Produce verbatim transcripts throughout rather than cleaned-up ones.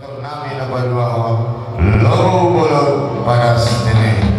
Nami na banua ho, Lobo Bolon Padas Tene.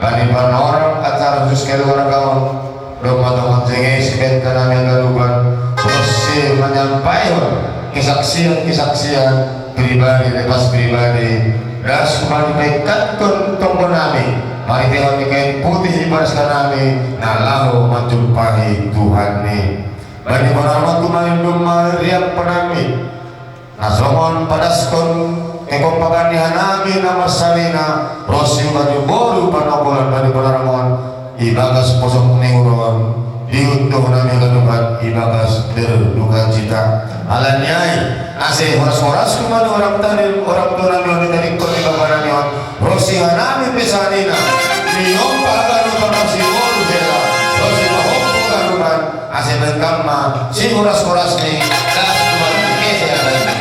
Bani panorang acara khusus keluarga on, domma tongan jengesi benta nami anggadukan, ro si manyampaikan kesaksian-kesaksian pribadi lepas pribadi, das kuman dipaikkankon tonggo nami, maritehon ni kain putih di paras nami, na laho manjumpahi Tuhan ni. Bani panorang on tumani domma riap nami. Na songon padaskon kekompakan ni hanami na marsalina, ro si bani boru panokolan bani panorang on, ibagas posok ni huron, diunduh nami anggadukan ibagas berdukacita. Alani ai, ase horas-horasku ma ni orang tadi, orang tua nami on, tadi kau di bapa nami on, ro si hanami pe sanina, ni ompa anggadukan ro si boru hela, ro si pahompu anggadukan, ase bengkam ma, si horas-horas ni, das kuman kese anggadukan.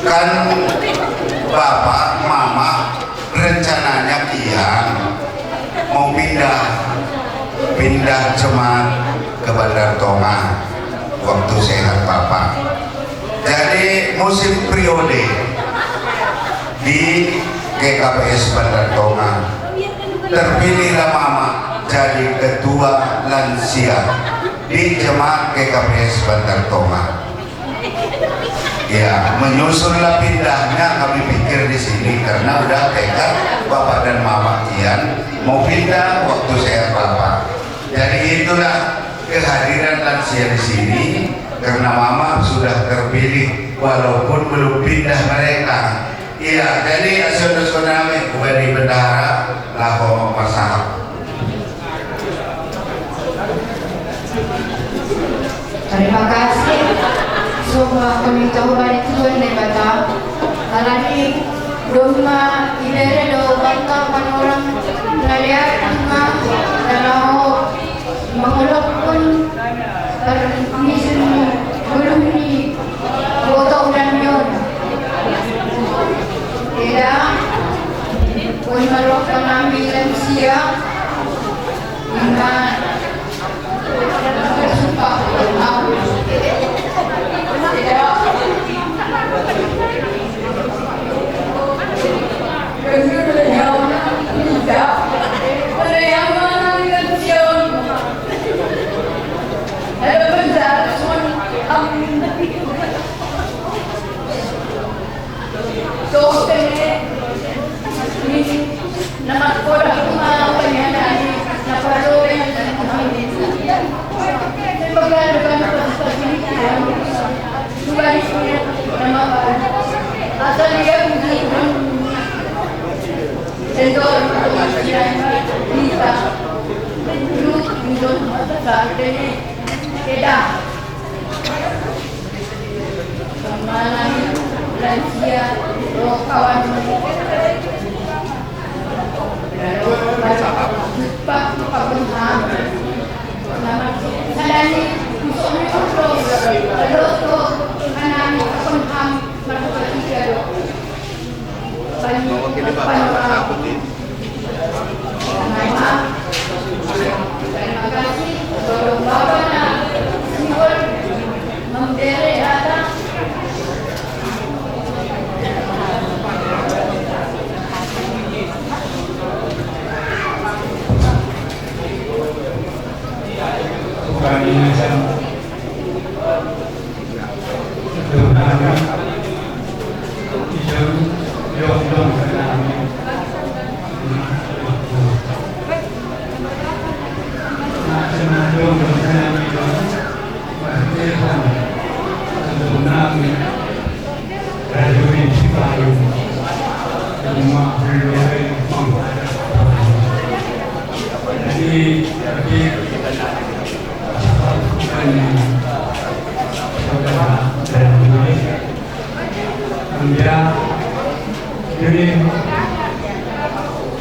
Kan bapak, mama, rencananya Kian mau pindah, pindah jemaat ke Bandar Tonga waktu sehat bapak. Jadi musim periode di G K P S Bandar Tonga, terpilihlah mama jadi ketua lansia di jemaat G K P S Bandar Tonga. Ya, menyusullah pindahnya, kami pikir di sini karena udah tekad bapak dan mama Kian mau pindah waktu sehat bapak. Jadi itulah kehadiran lansia di sini karena mama sudah terpilih walaupun belum pindah mereka. Iya, jadi asyik tsunami bukan di bendahara, lah kok masalah. Terima kasih. Semua kami tahu balik tuan dari Batam. Alani domma ibere do Batam panorang naliat ma nalaho mengulapkan permisi gulung ni botok dan yon. Tidak pun merok penampilan siap. Pengalaman lansia roh kawan. Pak Pak Benham. Sadani untuk mengontrol terus ke kanan Pak Benham mertua tiga dok. Bawa kita bapak takut ini. Dia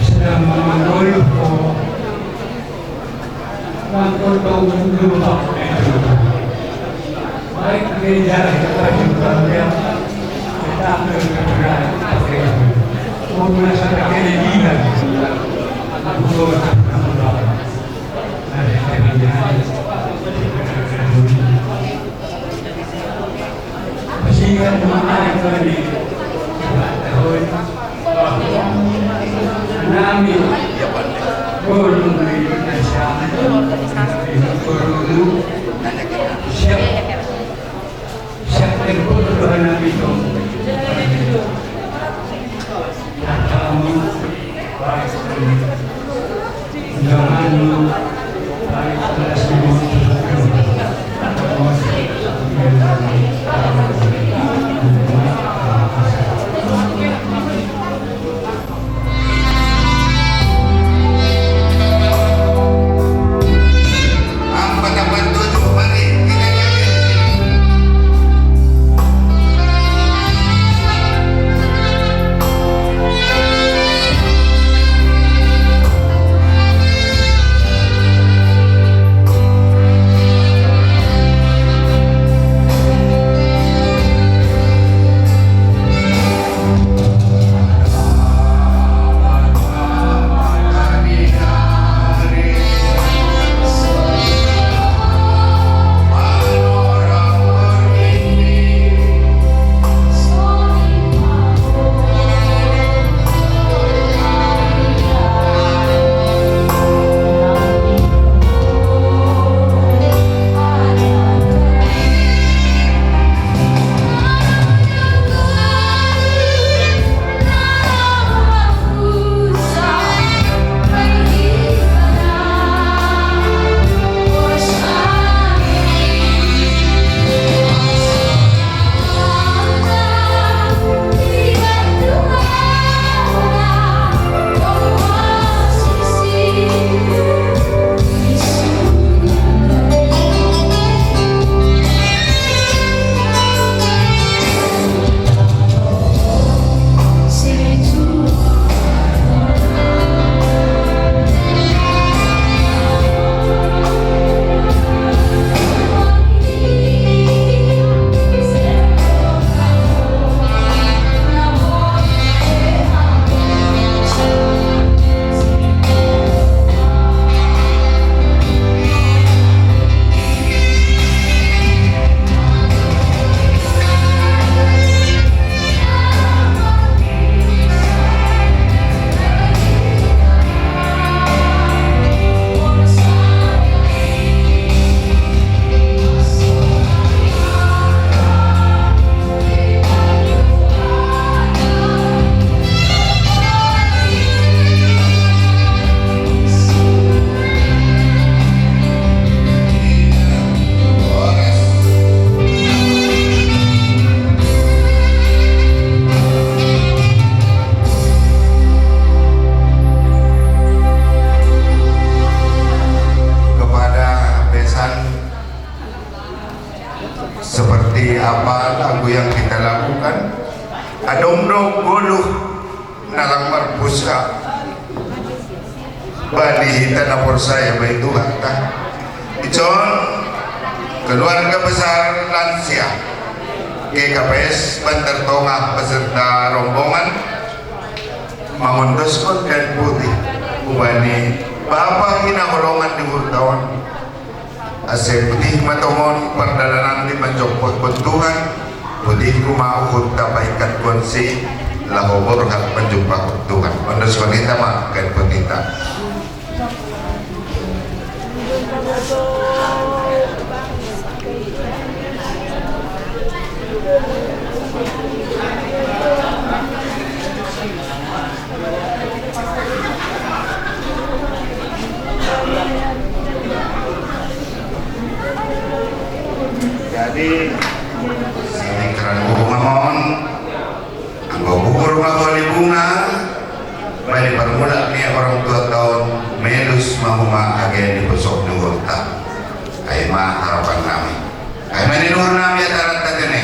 sedang mengambil langkah tahun dulu. Baik gereja kita juga dia kita ambil kebenaran pakai itu. Mau masyarakat ini gila. Pasingkat mga anak kami, nami, guru, guru, siya, siya, guru, nami, guru. Kepada besan, seperti apa lagu yang kita lakukan? Adong do goluh nalang marpuska. Bani hita na porsaya bai Tuhanta. Ison keluarga besar lansia G K P S Bantar Tongah beserta rombongan mangondoskon kain putih hubani bapa hinaholongan di hurtawan. Asa putih ma tongon pardalanan di manjompa Tuhan, putih ma uhurta paingkat konsi laho borhat manjumpa Tuhan. Ondoskon hita ma kain putihta. Jadi, sini keran bunga mon, anggo gugur ma holi bunga, bani parmula ni orang tua taon, melus ma huma age ni bosok ni uhurta. Ai ma harapan nami. Ai ma ni uhur nami acara tadi ni.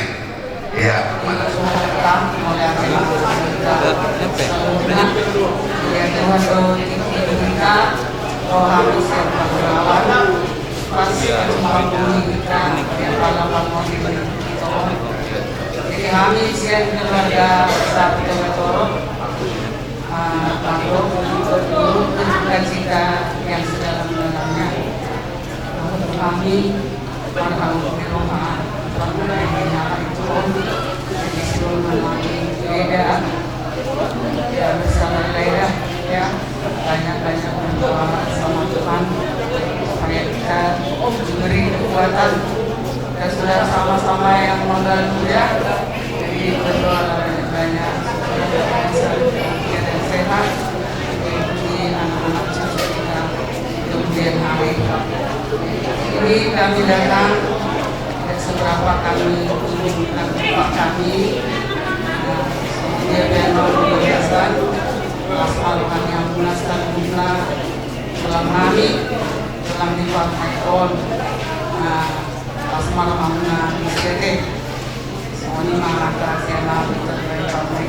Iya. Jadi kami sian keluarga besar Kota Toro, ah, Bang Dok, untuk guru dan Ya, bersabar ya, ya. Banyak-banyak berdoa sama Tuhan supaya kita diberi kekuatan. Kita sudah sama-sama yang modal muda, jadi berdoa banyak-banyak supaya kita bisa dan sehat, mengikuti anak-anak cucu kita di kemudian hari. Ini kami datang, tidak seberapa kami, bukan upah kami. Nah, dia memang biasa. Asal kami ampunas dan guna dalam nami, dalam di pakai on. Nah, asal mamuna di sete. Soni mangata sena, terbaik pakai.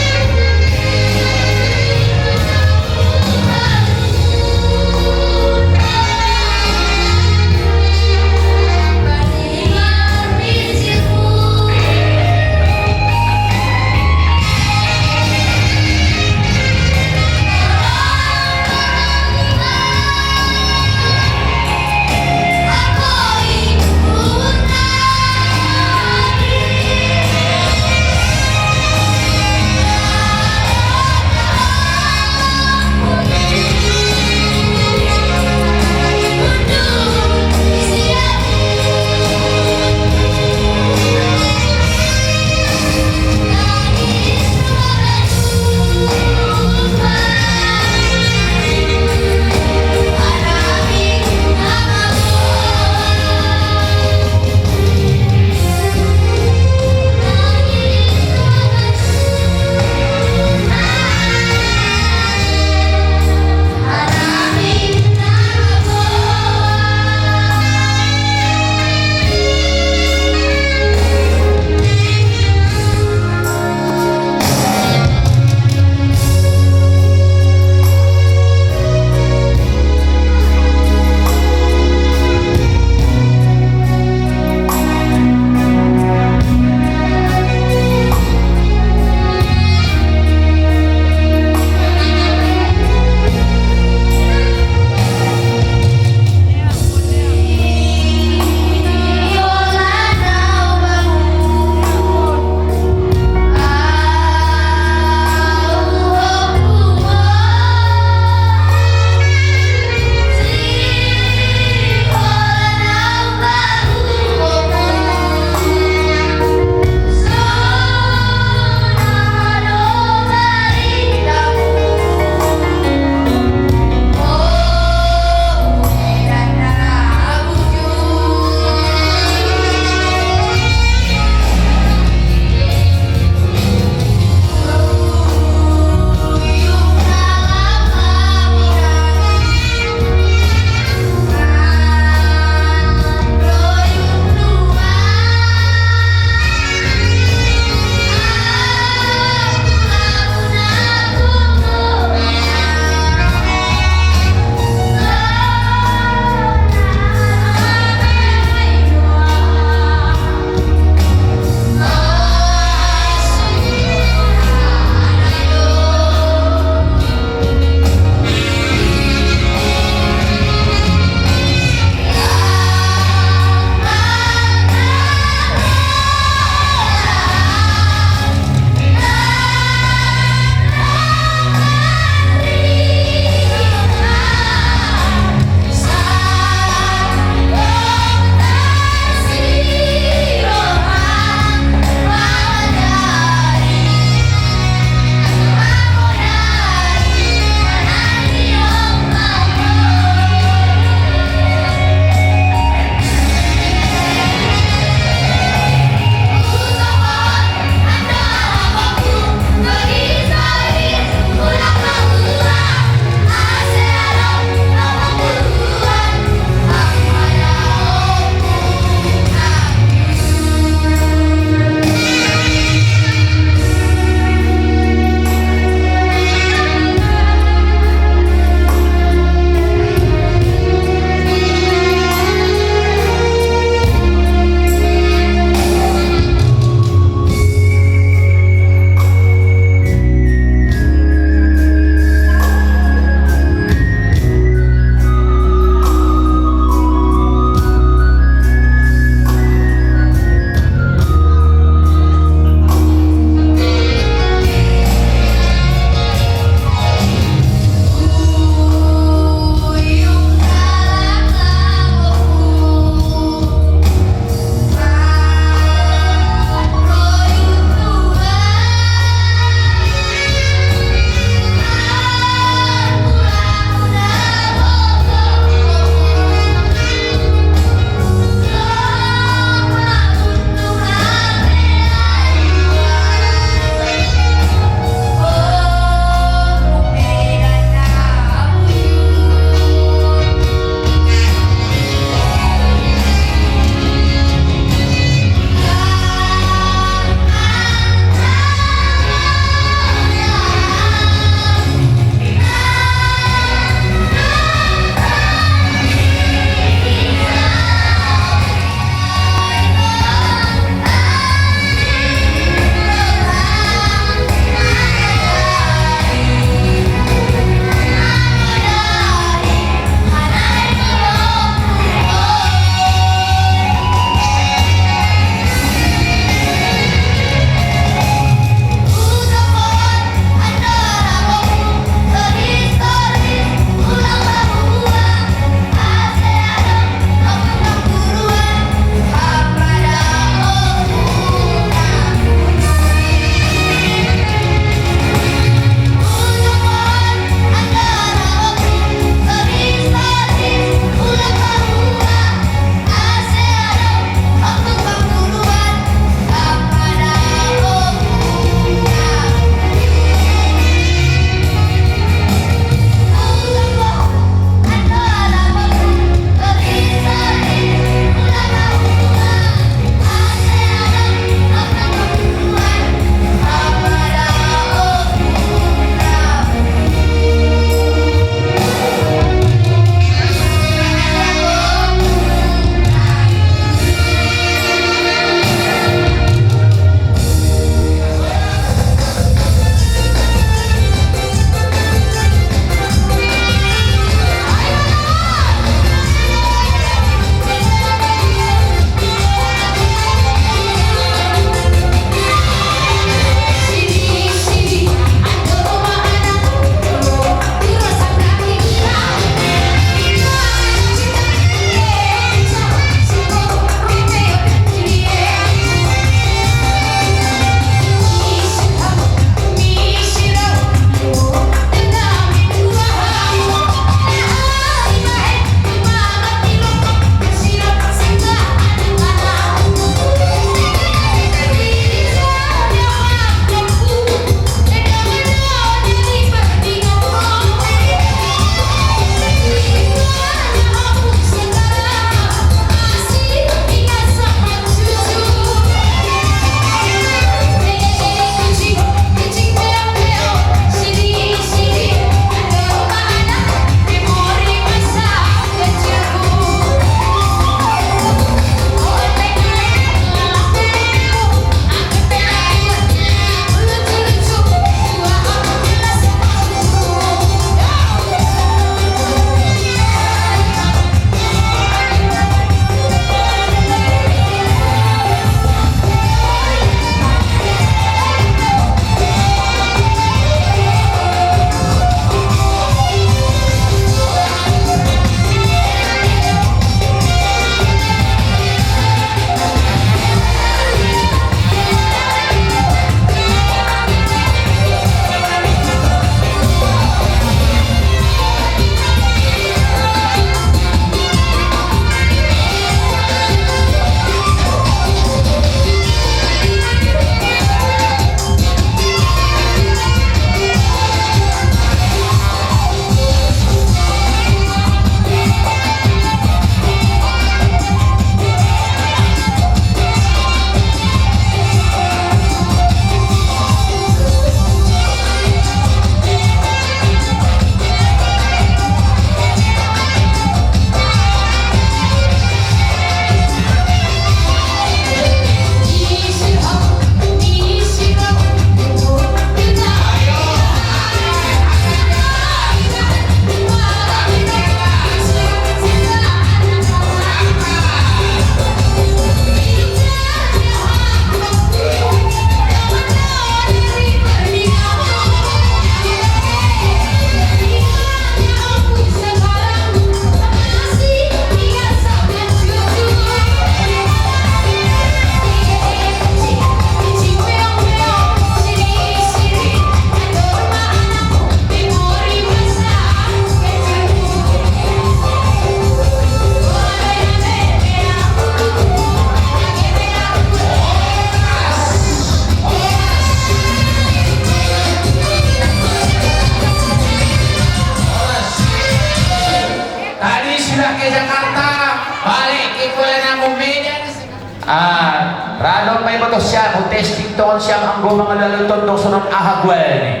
Siya, kung testing ton siya, ang gumang lalutong dong sunod ahagwal ni.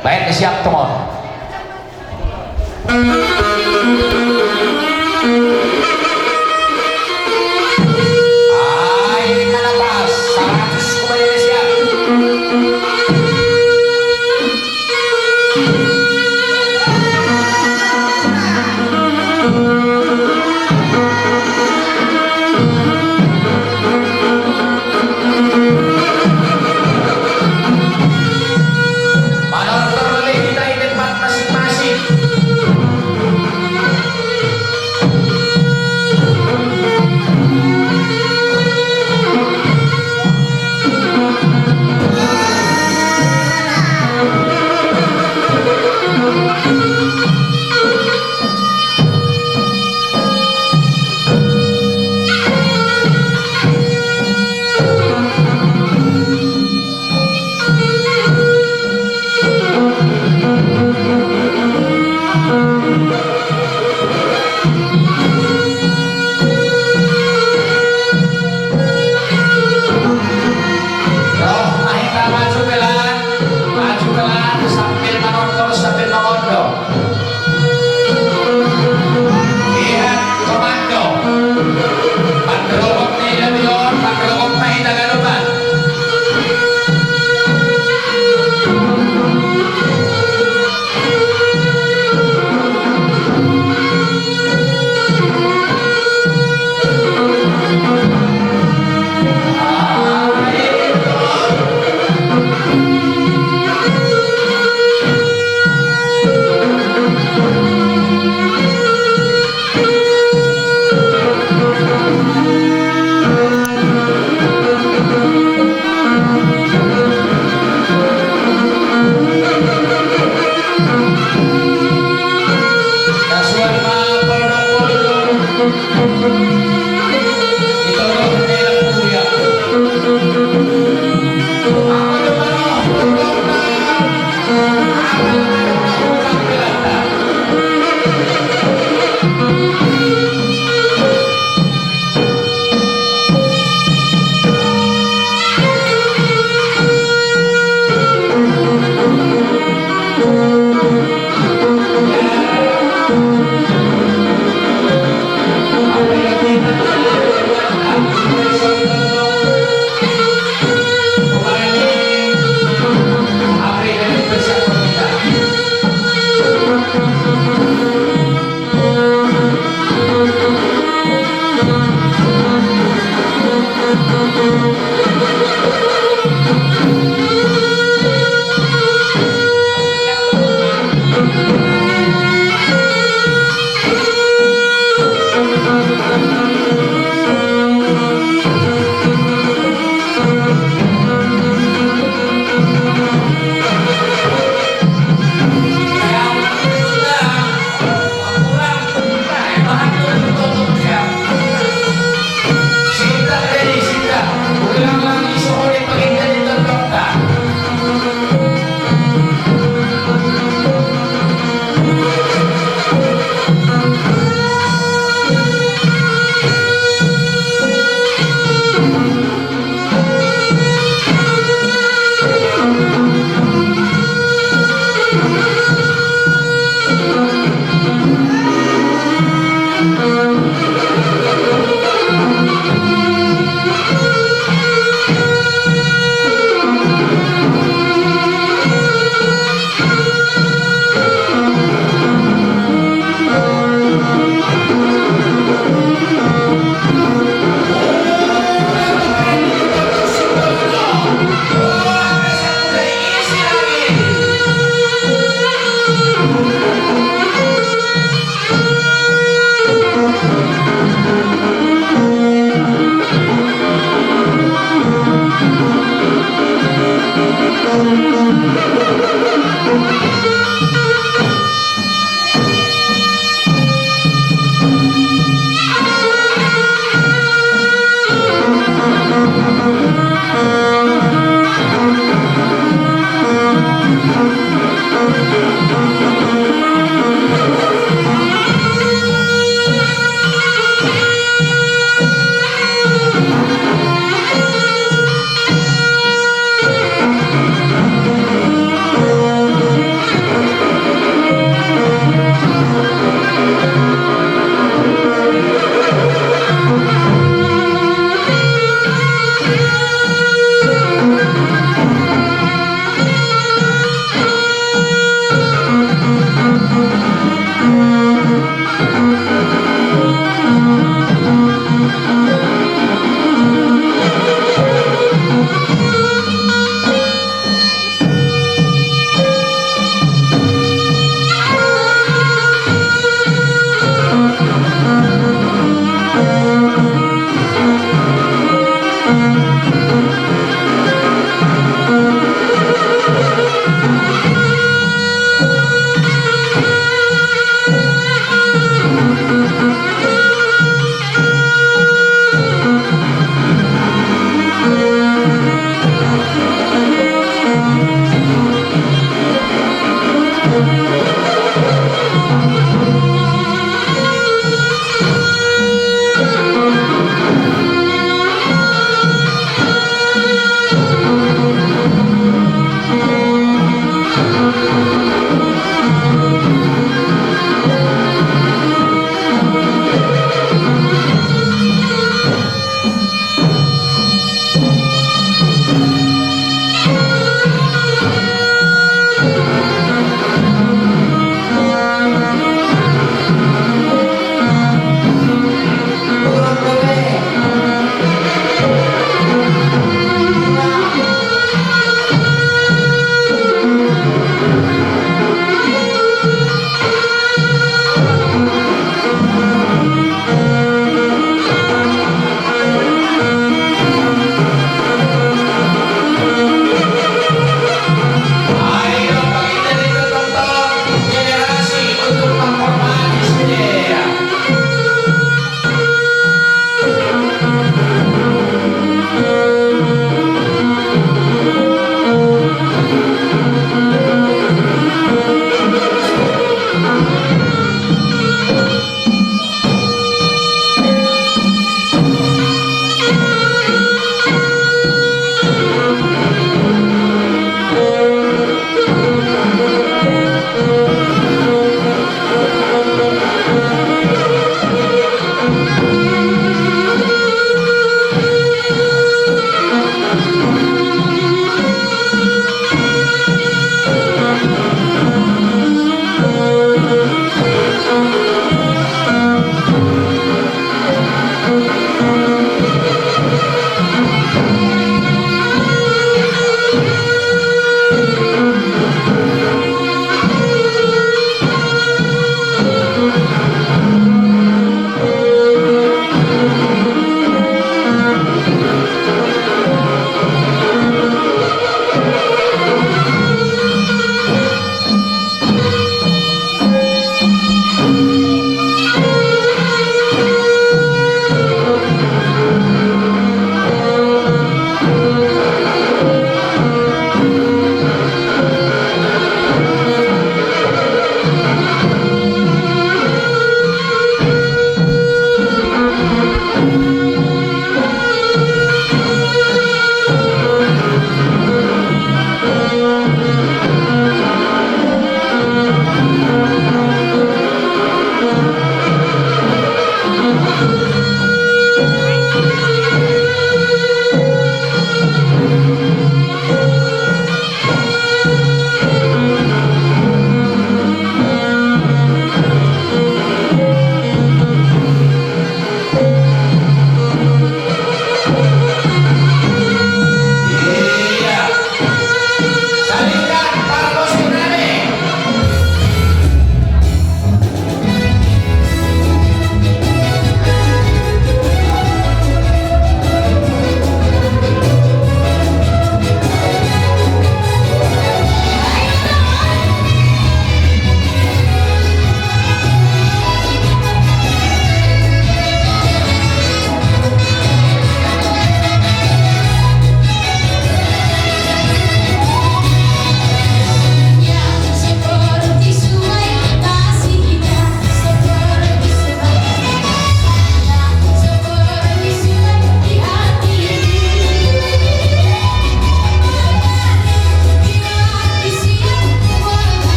Baik na siya, tumor. Ay, malabas. Saratus ko ba yun siya? Manortor ulit kita, hindi pa masing-masing.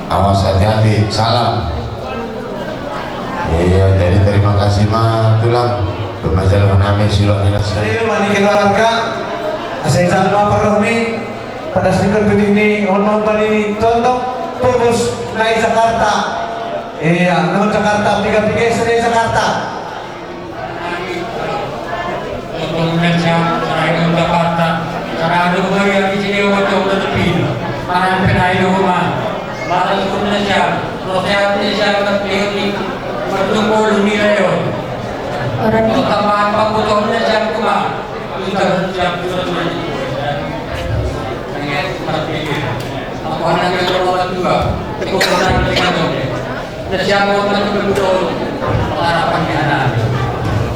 Awas, hati-hati, salam. Iya, jadi terima kasih ma tulang. Pemajalan nami sudah kita. Jadi mani keluarga, saya sama perlu ni pada sedikit begini, ono bani contoh, fokus naik Jakarta. Iya, no Jakarta, tiga-tiga saya Jakarta. Untuk Indonesia, selain Jakarta, selalu bayar di sini untuk lebih. Mana pernah itu rumah, mana Indonesia, Indonesia, Indonesia, bertumpul nilai. Orang ini. Utama apa butuh Indonesia rumah, kita siap. Apa yang kedua, kedua, Nasiamo betul harapan di sana.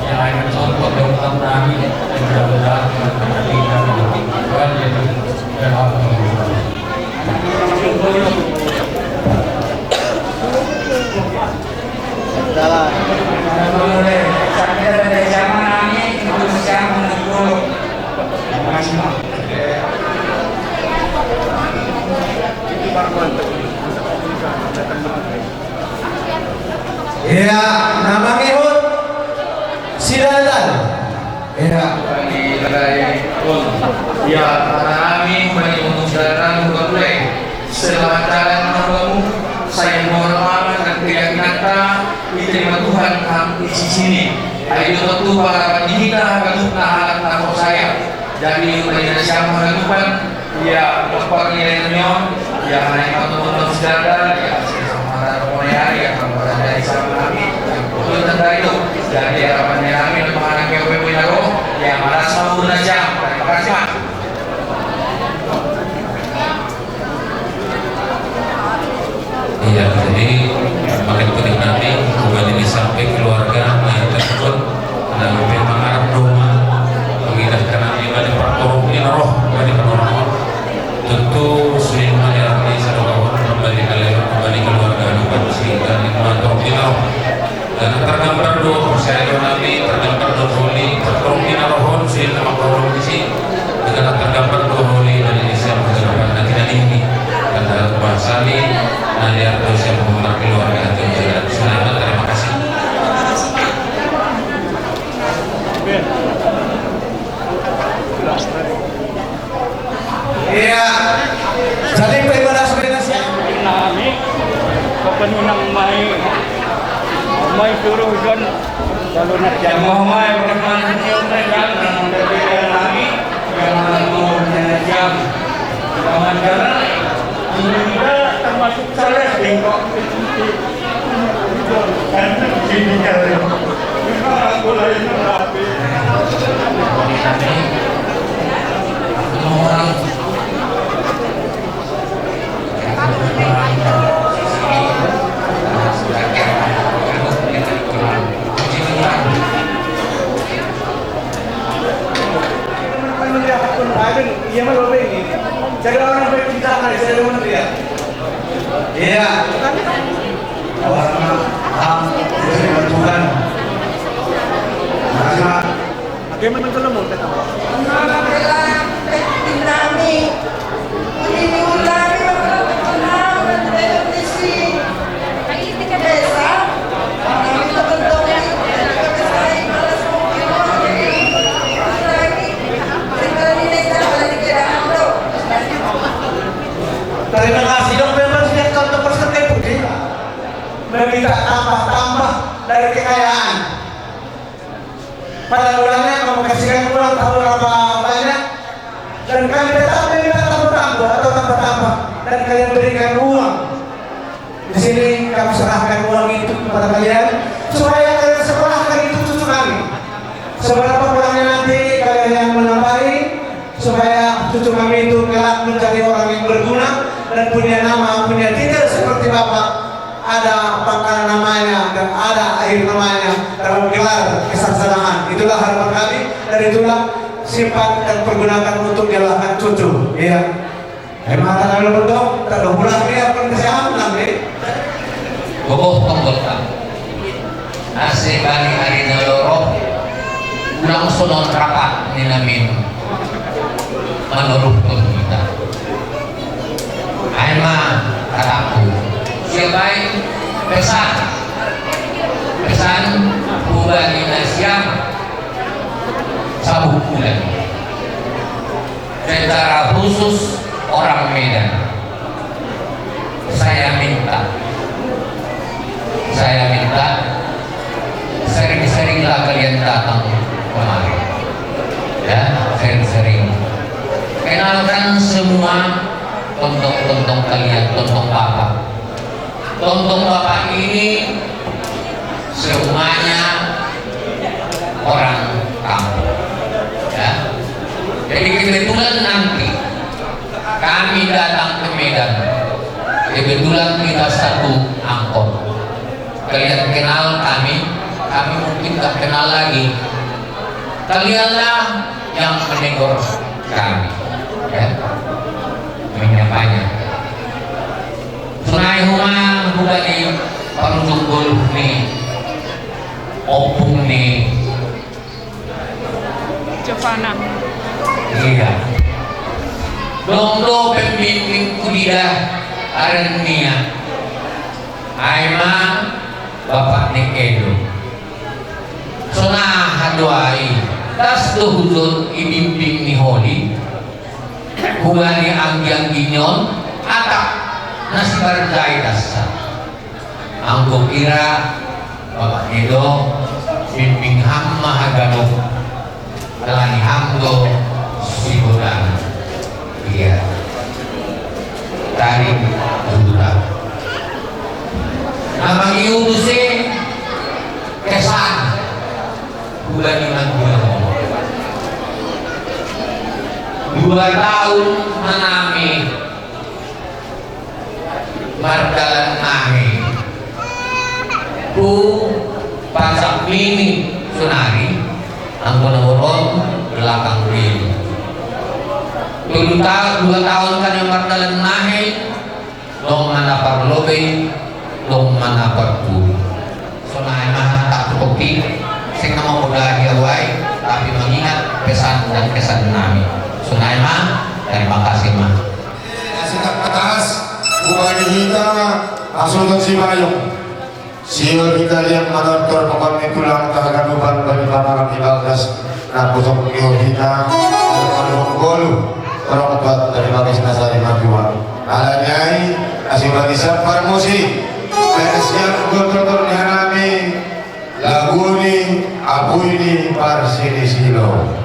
Yang lain contoh yang kami, mudah-mudahan kita Tuhan Yesus. Jalan. Boleh. Sampai dari zaman kami, itu siang menunggu. Iya, nama ngihut siladan. Iya. Bagi Ibrahim pun, ya, karena kami bagi pengusyaran bukan mulai. Selamat jalan kamu, saya mohon maaf dan keyakinan kita diterima Tuhan kami di sini. Ayo tentu para kita akan alat takut saya. Jadi, upaya siapa harapan, ya, tempat nilai nyon, ya, naik untuk untuk sejahtera, ya, sama ada korea, ya, kalau ada dari sama kami, yang betul dan dari itu, jadi harapannya kami untuk anak yang punya roh, ya, malah sama guna jam. Terima kasih, Mas. Iya, jadi makin penting nanti kembali disamping keluarga, nah, tersebut, dan memang Arab rumah, memindahkan nanti pada perkoroknya roh, kembali ke normal. Tentu sudah melihat di Sarawawan kembali ke lewat, kembali keluarga, bukan sehingga nikmat roh. Dan tergambar dua percaya nabi, tergambar dua holi, terkeruk di narohon, sila makrolog di sini. Dengan tergambar dua holi dari Indonesia, menghadapan nanti dan ini. Dan dalam bahasa ini, nanti harus yang menghormat keluarga atau jalan. Selamat, terima kasih. Iya. Jadi pemanas-panas ya. Nami, kapanunang mai, mai suruh kan, kalau nak jamaah mai, bagaimana dia mereka, nang berbeda nami, yang mau jam, jangan jalan, ini juga termasuk salah bengkok. Iya, mah lo pengen. Jadi orang baik kita kan, saya mau dia. Iya. Orang ham, Tuhan. Karena bagaimana kalau mau kata? Terima kasih dok, memang sejak tahun terus kan kayak begini. Meminta tambah-tambah dari kekayaan. Pada mulanya kamu kasihkan uang tahu berapa banyak, dan kami tetap meminta tambah-tambah atau tambah-tambah, dan kalian berikan uang. Di sini kami serahkan uang itu kepada kalian supaya kalian sekolahkan itu cucu kami. Seberapa kurangnya nanti kalian yang menambahi supaya cucu kami itu kelak menjadi orang yang berguna dan punya nama, punya titel seperti Bapak, ada pangkalan namanya dan ada akhir namanya dalam gelar kesaksanaan. Itulah harapan kami dan itulah simpan dan pergunakan untuk dialahkan cucu. Iya. Emang tak ada betul, tak ada bulan ni apa yang saya nanti. Boboh pembuatan. Asli bani ari naloro, ulang sunon rapat ni namin. Menurut kita. Aima kataku. Baik, pesan, pesan hubani na siam sabukulan. Secara khusus orang Medan, saya minta, saya minta sering-seringlah kalian datang kemari, ya, sering-sering. Kenalkan semua tontong-tontong kalian, tontong bapak. Tontong bapak ini semuanya orang kampung, ya. Jadi kebetulan nanti kami datang ke Medan, kebetulan kita satu angkot. Kalian kenal kami, kami mungkin tak kenal lagi. Kalianlah yang menegur kami, ya, menyampainya. Sunai huma hubani parujung goluh ni ompung ni Jovana. Iya. Dong do pembimbing kudida arennia. Ai ma bapak ni Edo. Sonaha do ai, das do hujou ibimbing ni holi hubani anggi-anggi ni on, atap na sibarjai dasa. Anggo kira bapak Edo bimbing ham ma haganup, alani ham do sigodang. Iya. Tadi buta. Na mangiu muse kesan hubani manjual. Dua tahun manami mardalan nahe. Ku pacak nini sonari, anggo na borom belakang diri. Dua tahun, dua tahun kan yang mardalan nahe, dong mana parlobei, dong mana parpudi. Sonai ma hata kopi, sing nama muda dia wai, tapi mengingat pesan dan kesan nami. Sonai ma, terima kasih ma. Sikat atas, bukan hita, langsung ke Sibayong. Siul hita liang manortor pokon ni tulang tahaganupan bani pamarang di bagas. Napusok ni hita, manuhung golu, rongkot dari bagas nasari matua. Alani ai, asi bagi sapar musi, dari siap gol totor ni hanami, lagu ni, abu ini, parsi ni silo.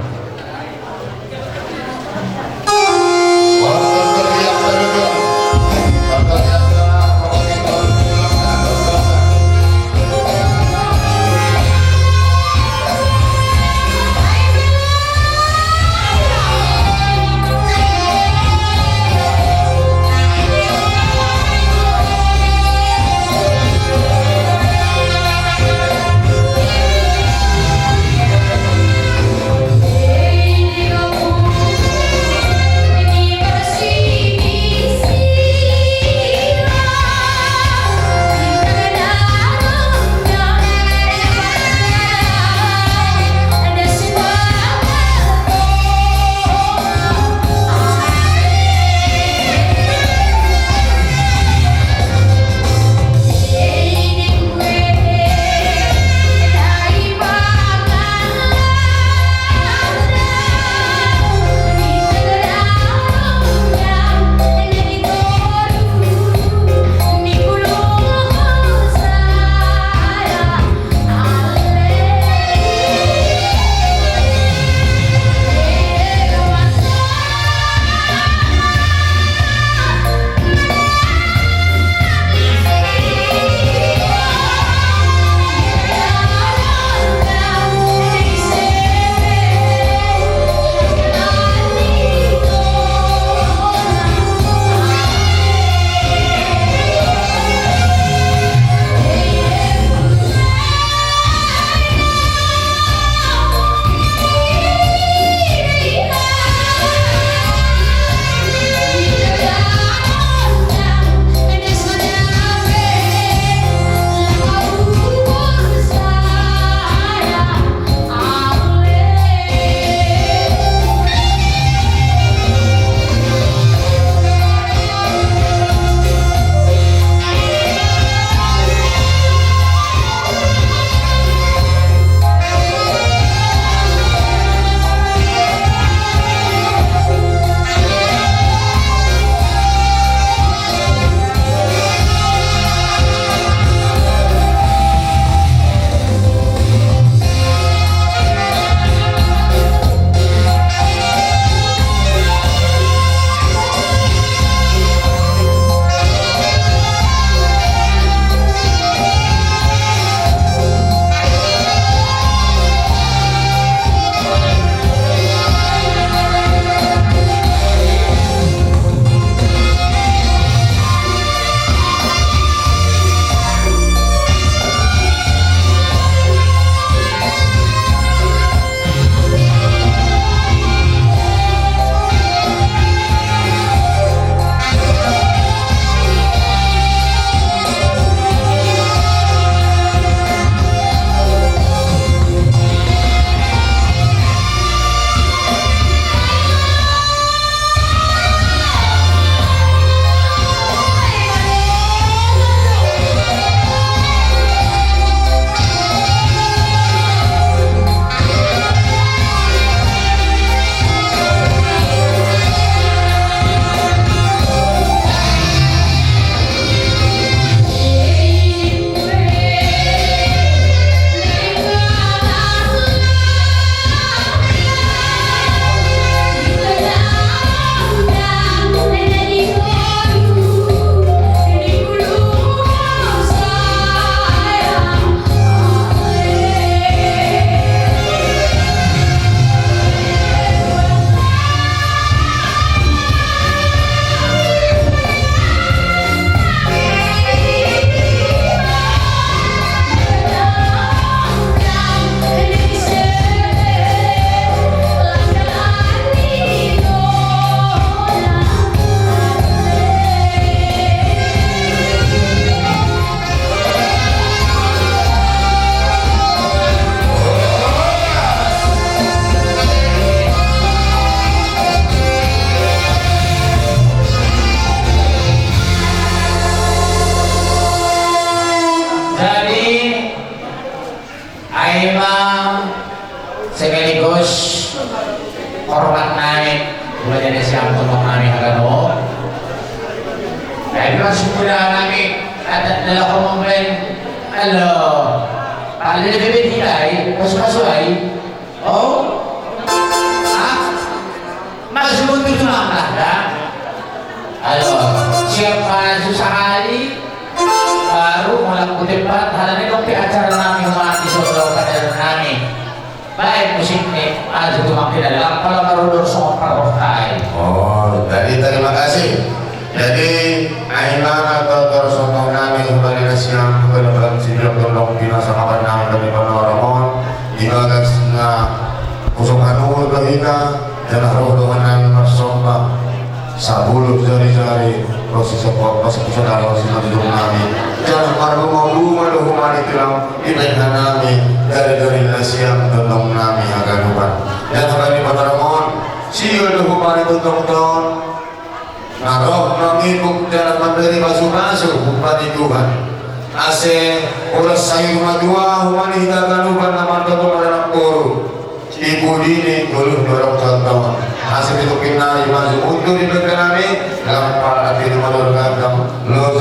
Imam sekaligus korban nami, mulanya siang tolong nami hagano. Tapi masih muda nami, ada adalah komomen. Halo, Pak Lili Bibit Hidai, pasu-pasu ai. Oh, ah, masih butuh tulang lah, dah. Halo, siapa susah hari? Baru mulai kutip banget, hari ini dong di acara nami, mati soto acara nami. Baik, musik nih, aja tuh makin ada kalau baru dor sama partai. Oh, jadi terima kasih. Jadi, aimana atau terus untuk nami kembali ke siang, ke depan sidang tolong binasa kabar nami dari Panorama. Di bagas na kusok anu ke kita, dan roh dohanan marsomba. Sabuluh jari-jari, proses apa, proses saudara, proses nami. Jangan marbu mau rumah doh, humani tulang, di nami, dari-dari na siang tolong nami aganukan. Dan kami Panorama, siul doh, humani tuntong-tong. Nah, roh mangibuk dalam memberi pasu-pasu, humani Tuhan. Ase, ulas sayur madua, humani hita ganupan, nama toto maranak boru. Ibu dini, guluh dorong tonton. Ase pitu pinari, maju mundur di kami, lampar ati di mador ganteng. Lo